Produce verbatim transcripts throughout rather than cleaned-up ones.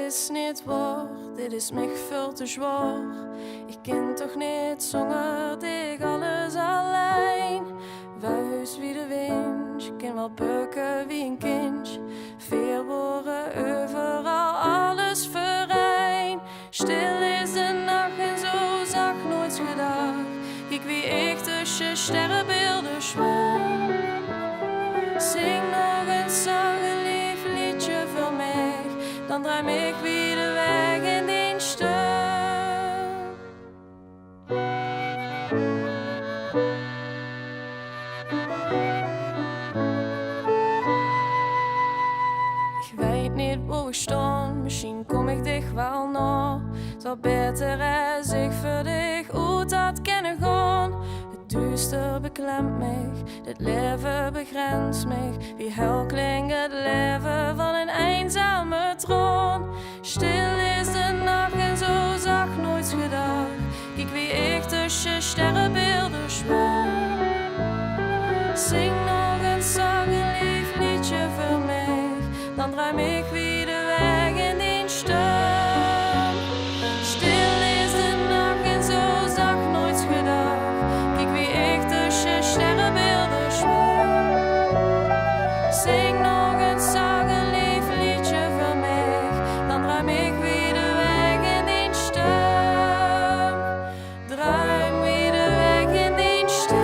Is neet waor, dit is mich väöl te zwaor. Ich kin toch neet zónger dich, alles allein. Wuis wie de windj, kin waal bökke wie ein kindj. Veer wore euveral alles veurein. Stil is de nach en zo zach noeits gedach. Kiek wie ich tösse sterrebeelder zwöm. Zing nog ins zach ein leef leedje veur mich, dan druim ich wie de waeg in dien stum. Ich weit neet wo ich staon, mesjien kóm ich dich waal nao. 't Waor baeter es ich veur dich oet had kinne gaon. 't Duuster beklemt mich, dit laeve begrens mich. Wie hel klink 't laeve van ein einzame troon. Stil is de nach en zo zach noeits gedach. Kiek wie ich tösse sterrebeelder zwöm. Zing nog ins zach ein leef leedje veur mich, dan druim ich wie de waeg in dien stum. Stil is de nach en zo zach noeits gedach. Kiek wie ich tösse sterrebeelder zwöm. Zing nog ins zach ein leef leedje veur mich, dan druim ich wie de waeg in dien stum. Druim wie de waeg in dien stum.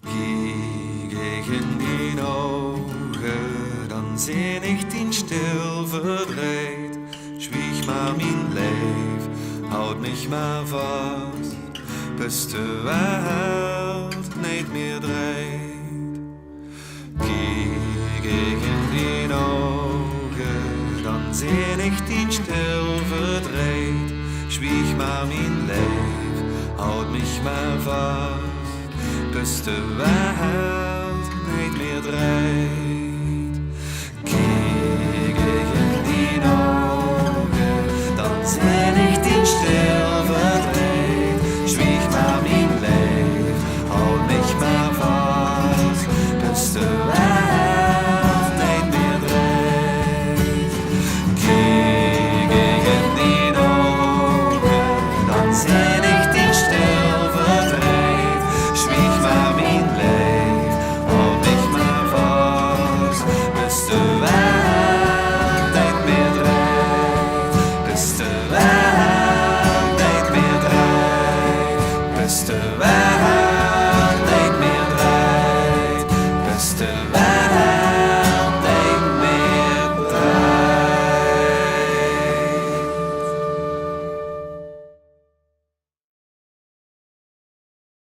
Kiek ich in dien ouge, dan zeen ich dien stil verdreet. Zwieg mer, mien leef, haud mich mer vas. Bis de wereld neet mier dreet. Kiek ich in dien ouge, dan zeen ich dien stil verdreet. Zwieg mer, mien leef, haud mich mer vas. Bis de wereld neet mier dreet.